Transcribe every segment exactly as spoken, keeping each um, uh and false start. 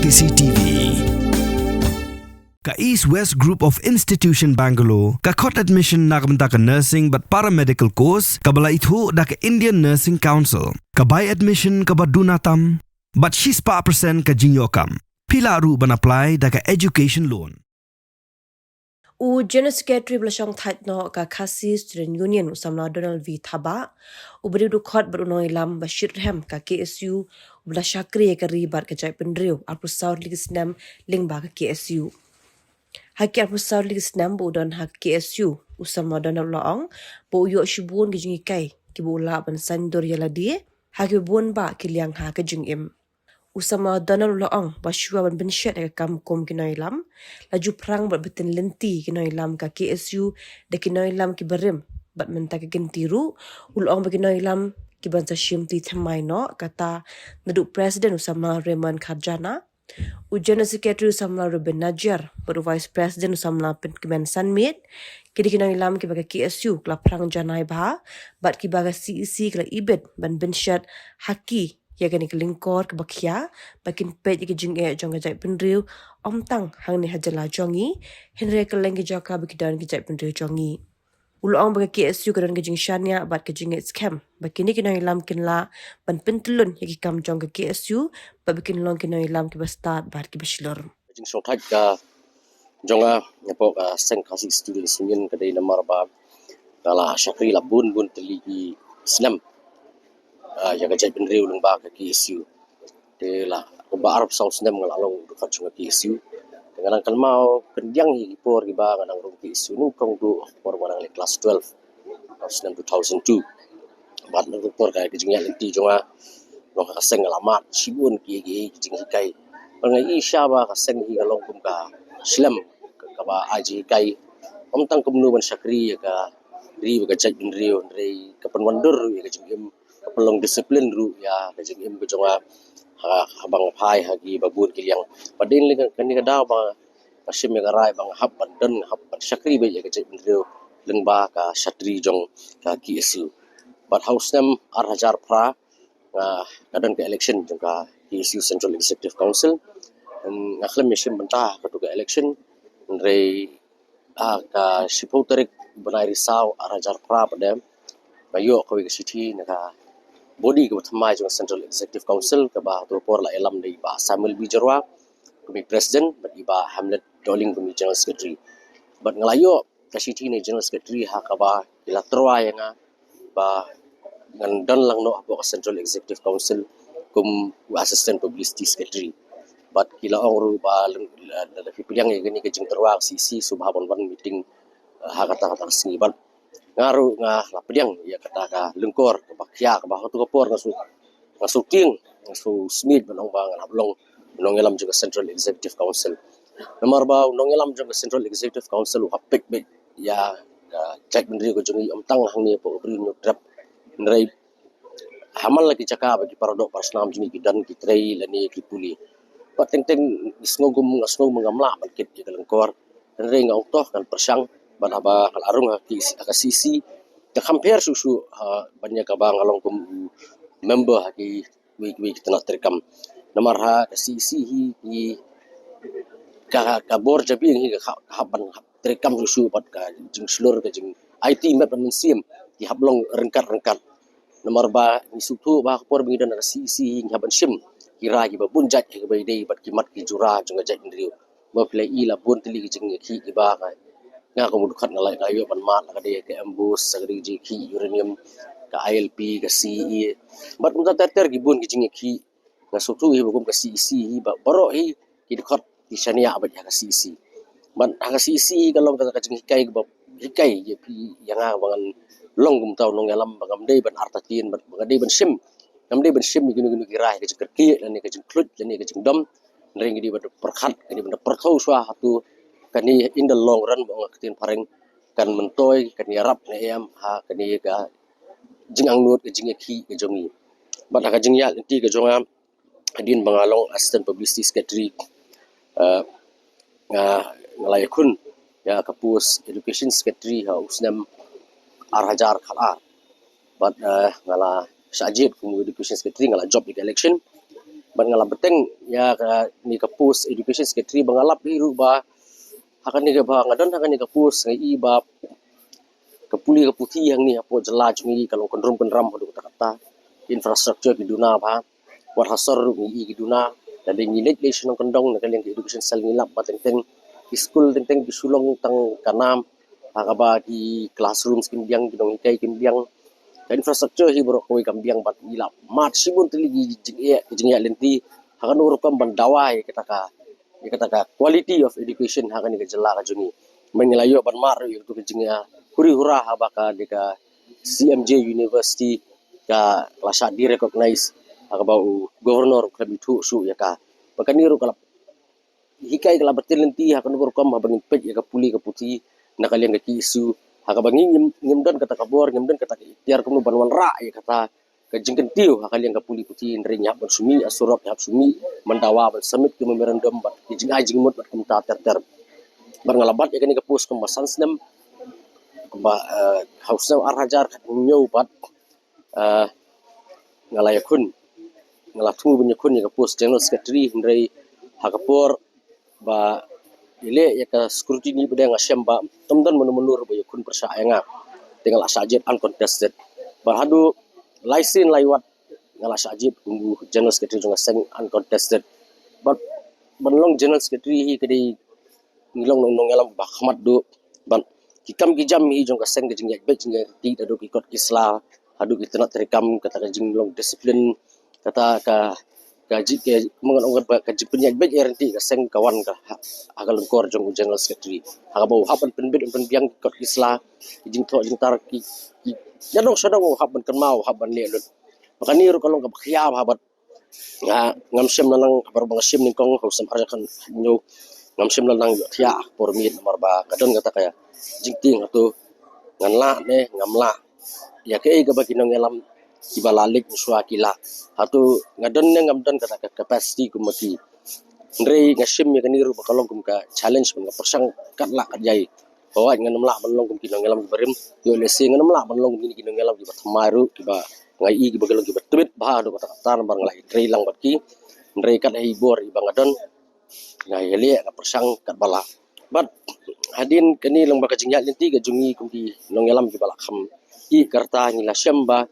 C C T V. Ka East West Group of Institution Bangalore ka khot admission na ka bynta ka nursing bad paramedical course kaba la ithuh da ka Indian Nursing Council. Ka bai admission kaba duna tam bad shispah percent ka jingïoh kam. Phi lah ruh ban apply da ka education loan. U General Secretary ba la shong thait noh ka Khasi Student Union, u samla Donald V Thabah, u briew dkhot bad u nongïalam ba shitrhem ka K S U, u ba la shakri ïa ka ri bad ka jaitbynriew arphew saw tylli ki snem lyngba ka K S U. Ha ki arphew saw tylli ki snem ba u don ha ka K S U, u samla Donald u la ong ba u ïoh shibun ki jinghikai kiba u lah ban saiñdur ïa lade ha kiba bun bah ki liang ha ka jingim. U samla Donald u la ong ba shuwa ban pynshet ïa ka kam kum ki nongïalam, la ju phrang bad btin lynti ki nongïalam ka K S U da ki nongïalam kiba rim, bad mynta ka kynti ruh u la ong ba ki nongïalam ki ban sa shim ti thymmai noh, kata naduh President u samla Raymond Kharjana, u General Secretary u samla Reuben Najiar bad u Vice President u samla Pynkmen Sanmiet, ki dei ki nongïalam kiba ka K S U ka la phrang janai bha bad kiba ka C E C ka la ibit ban pynshet ha ki ïa kane ka lyngkor kaba khia, ba kin peit ïa ka jingeh jong ka jaitbynriew, ym tang hangne ha jylla jong ngi, hynrei kylleng ki jaka ba ki don ki jaitbynriew jong ngi. U la ong ba ka K S U ka don ka jingshaniah bad ka jingngeit skhem ba kine ki nongïalam kin lah ban pyntyllun ïa ki kam jong ka K S U, bad ba kin long ki nongïalam kiba stad bad kiba shlur. Ka jingshongthait ka jong nga napoh ka seng Khasi Students Union ka dei namar ba nga la shakri la bun bun tylli ki snem, ah, ïa ka jaitbynriew lyngba ka K S U. Te la kumba arphew saw snem nga la long u dkhot jong ka K S U. Te nga dang kynmaw kyndiang hi ki por kiba nga dang rung K S U, nyngkong duh por ba nga dang leh klas twelve, ha u snem two thousand two. Bad na ka por ka jingïaid lynti jong nga, long ka seng nga la mad shibun ki, ki, ki jinghikai. Bad nga ïohi sha ba ka seng hi ka long kum ka shlem kaba ai jinghikai, ym tang kumno ban shakri ïa ka ri bad ka jaitbynriew, hynrei ka pynwandur ïa ka jingim, ka pynlong discipline ruh ïa ka jingim ka jong nga ha, haba nga phai ha kiba bun ki liang. Bad dei na kane ka daw ba nga shim ïa ka rai ba nga hap ban don, nga hap ban shakri beit ïa ka jaitbynriew lyngba ka shatri jong ka K S U. Bad ha u snem ar hajar phra, ah, ka don ka election jong ka K S U Central Executive Council. Nga khlem ïashim bynta ha katu ka election, hynrei ha ka shiphew tarik bnai Risaw ar hajar phra pat nga ïoh kawei ka shithi na ka body kaba thymmai jong ka Central Executive Council, kaba ha tu ka por la ïalam da i Bah Samuel B Jyrwa kum i President bad i Bah Hamlet Dohling kum i General Secretary. Bad nga la ïoh ka shithi na i General Secretary ha kaba ki la tyrwa ïa nga ba ngan don lang noh hapoh ka Central Executive Council kum u Assistant Publicity Secretary. Bad ki la ong ruh ba lada phi pdiang ïa kane ka jingtyrwa ka C E C, sngewbha ban wan meeting, eh, ha kata kata ka sngi. Bad nga ruh nga la pdiang ïa kata ka lyngkor kaba khia, kaba ha tu ka por nga shu, nga shu tieng, nga shu smiej ban ong ba ngan hap long u nongïalam jong ka Central Executive Council. Namar ba u nongïalam jong ka Central Executive Council u hap peit beit ïa ka jaitbynriew ka jong ngi, ym tang hangne hapoh ka Bri u Hynñiewtrep, hynrei ha man la ki jaka ba ki paradoh parasnam jong ngi ki don, ki trei lane ki pule. Bad teng teng nga sngew kum, nga sngew ma ngam lah ban kit ïa ka lyngkor, hynrei nga ong to ngan pyrshang. Bad haba nga la rung ha ka C E C, ka kham pher shuh shuh ha ban ïa kaba nga long kum u member ha ki wei ki wei ki tnat treikam. Namar ha ka C E C hi ki, ka, ka bor jabieng hi ka hap, ka hap ban hap treikam shuh shuh bad ka jingshlur, ka jingaiti met bad mynsiem ki hap long ryngkat ryngkat. Namar ba ngi sngewthuh ba ha ka por ba ngi don ha ka C E C hi ngi hap ban shim ki rai kiba bun jait ha kaba ïadei bad ki mat ki jura jong ka jaitbynriew. Ba phi la i la bun tylli ki jingïakhih kiba ka, nga kum u dkhot nga la, nga la ïoh ban mad, la ka dei ka MBOSE, la ka dei ka jingïakhih uranium, ka I L P, ka C E A. Bad kumta ter ter ki bun ki jingïakhih. Nga sngewthuh hi ba kum ka C E C hi ba baroh hi ki dkhot ki shaniah beit ha ka C E C. Bad ha ka C E C hi ka long ka, ka jinghikai kaba hikai ïa phi ïa nga ba ngan long kumta u nongïalam, ba ngam dei ban artatien, ba nga dei ban shim, ngam dei ban shim ïa kino kino ki rai, ka jingkyrkieh lane ka jingkhluit lane ka jingdom. Hynrei ngi dei ban pyrkhat, ngi dei ban pyrkhat shuwa hato kane in the long run, ba ong ka ktien phareng, kan myntoi, kan ïarap ne em ha kane ka jingangnud, ka jingïakhih ka jong ngi. Bad ha ka jingïaid lynti ka jong nga, hadien ba nga long Assistant Publicity Secretary, eh, nga, nga la ïakhun ïa ka post Education Secretary ha u snem ar hajar khatar. Bad, eh, nga la shah jied kum u Education Secretary, nga la jop ïa ka election. Bad nga la bteng ïa kane ka post education secretary ba nga lap hi ruh ba ha kane ka ba nga don ha kane ka post nga i ba ka pule ka puthi hangne hapoh jylla jong ngi ka long kynrum kynram haduh katta katta. Infrastructure ki duna ba wat ha sor ruh ngi i ki duna. Lada ngi leit leit shnong kyndong na ka liang ka education cell ngi lap ba teng teng ki skul teng teng ki shu long tang ka nam, ha kaba ki classrooms kim biang, ki nonghikai kim biang. Ka infrastructure hi baroh kawei kam biang bad ngi la mad shibun tylli ki jingeh ki jingeh lynti ha kano rukom ban dawa ïa kata ka ïa kata ka quality of education ha kane ka jylla ka jong ngi. Mynta ngi la ïoh ban mad ruh ïa kata ka jingeh huri hura haba ka dei ka C M J University ka la shah de-recognize ha kaba u governor u khlem ithuh shuh ïa ka. Ba kane ruh ka la hikai ka la batai lynti ha kano rukom haba ngin peit ïa ka pule ka puthi na ka liang ka K S U ha kaba ngi ngim ngim don kata ka bor, ngim don kata ka iktiar kumno ban wanrah ïa kata ka jingkyntiew ha ka liang ka pule puthi. Hynrei ngi hap ban sumih ha surok, ngi hap sumih ban dawa ban submit ki memorandum bad ki jingai jingmut bad kumta ter ter. Bad nga la bat ïa kane ka post kumba san snem, kumba eh, ha u snem ar hajar khathynñiew bad eh, nga la ïakhun, nga la thmu ban ïakhun ïa ka post general secretary, hynrei ha ka por ba i leh ïa ka scrutiny ba dang nga shem ba tam don mano mano ruh ba ïakhun pyrshah ïa nga. Te nga la shah jied uncontested. Bad haduh lai sien lai wat nga la shah jied kum u general secretary jong ka seng uncontested. Bad ban long general secretary hi ka dei ngi long nong nongïalam ba khmat duh. Bad ki kam ki jam hi jong ka seng ka jingïaid beit jingïaid ryntih, da duh ki kot ki sla, haduh ki tnat treikam, kata ka jinglong discipline, kata ka ka ji ka mangan ong ba ka jingpynïaid beit ïaid ryntih ka seng ka wan ka ha, ha ka lyngkor jong u general secretary. Ha kaba u hap ban pynbit ban pynbiang ki kot ki sla, ki jingthoh jingtar ki ki ïa nong sha nong u hap ban kynmaw, u hap ban leh lut. Ba kane ruh ka long kaba khia ba ha bad nga ngam shem la nang, ha baroh ba nga shem nyngkong ha u snem ar hajar khathynñiew ngam shem la nang ïoh thiah por miet namar ba ka don kata ka jingtieng hato ngan lah ne ngam lah ïa kaei kaba ki nongïalam kiba la leit mynshuwa ki lah. Hato nga don ne ngam don kata ka capacity kum ma ki. Hynrei nga shem ïa kane ruh ba ka long kum ka challenge ban nga pyrshang kat lah kat jai. Ba wat ngan ym lah ban long kum ki nongïalam kiba rim, ïoh lehse ngan ym lah ban long kum kine ki nongïalam kiba thymmai ruh, kiba nga i kiba ki long kiba tbit bha haduh katta katta namar nga la ïatrei lang bad ki. Hynrei kat ha i bor iba nga don, nga ïaleh nga pyrshang katba lah. Bad hadien kane lyngba ka jingïaid lynti ka jong ngi kum ki nongïalam kiba la kham ïeh ka rta ngi la shem ba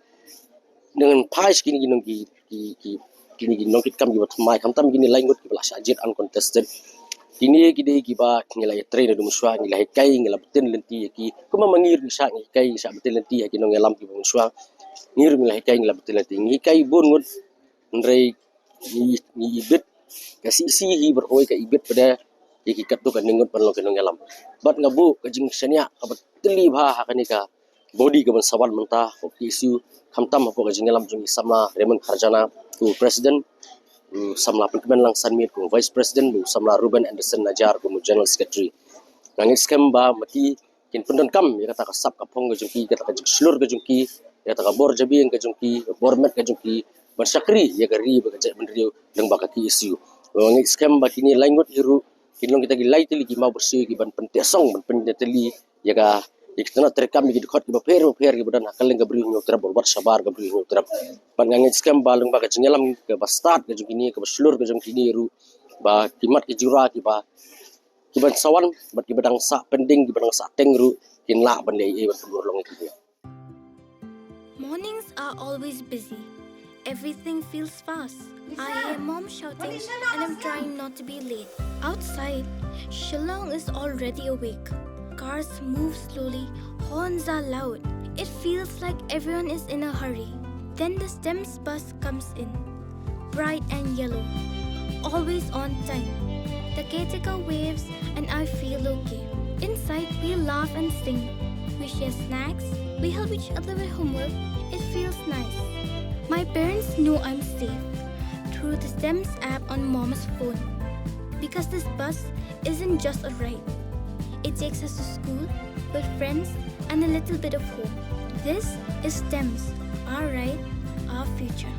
ngan phai sha kine ki nong ki ki ki kine ki nongkitkam kiba thymmai, khamtam kine lai ngut kiba la shah jied uncontested. Kine ki dei kiba ngi la ïatrei naduh mynshuwa, ngi la hikai, ngi la btin lynti ïa ki. Kumba ma ngi ruh ngi shah ngi hikai, ngi shah btin lynti ïa ki nongïalam kiba mynshuwa. Ngi ruh ngi la hikai, ngi la btin lynti, ngi hikai bun ngut. Hynrei ngi ngi ibit ka C C hi baroh kawei ka ibit pat ïa ki katto katne ngut ban long ki nongïalam. Bad nga buh ka jingshaniah kaba tylli bha ha kane ka body kaban sa wan mynta hapoh K S U, khamtam hapoh ka jingïalam jong i samla Raymond Kharjana kum u president, u samla Pynkmenlang Sanmiet kum u vice president, u samla Reuben Anderson Najar kum u general secretary. Nga ngeit skhem ba ma ki kin pyndonkam ïa kata ka sap ka phong ka jong ki, kata ka jingshlur ka jong ki, ïa kata ka bor jabieng ka jong ki, ka bor met ka jong ki ban shakri ïa ka ri bad ka jaitbynriew lyngba ka K S U. Nga ngeit skhem ba kine lai ngut hi ruh kin long kita ki lai tylli ki mawbyrsiew kiban pynteh song ban pynteh tylli ïa ka, ïa ki tnat treikam, ïa ki dkhot kiba pher bapher kiba don ha kylleng ka Bri u Hynñiewtrep bad wat shabar ka Bri u Hynñiewtrep. Bad nga ngeit skhem ba lyngba ka jingïalam kaba stad ka jong kine, kaba shlur ka jong kine ruh, ba ki mat ki jura kiba, kiban sa wan bad kiba dang sah pending, kiba dang sah teng ruh kin lah ban leh ei ei ban pynurlong ïa ki. Mornings are always busy. Everything feels fast. I hear mom shouting and I'm trying not to be late. Outside, Shillong is already awake. Cars move slowly, horns are loud. It feels like everyone is in a hurry. Then the STEMS bus comes in. Bright and yellow. Always on time. The caretaker waves and I feel okay. Inside, we laugh and sing. We share snacks. We help each other with homework. It feels nice. My parents know I'm safe through the STEMS app on mom's phone. Because this bus isn't just a ride, it takes us to school, with friends, and a little bit of home. This is STEMS, our ride, our future.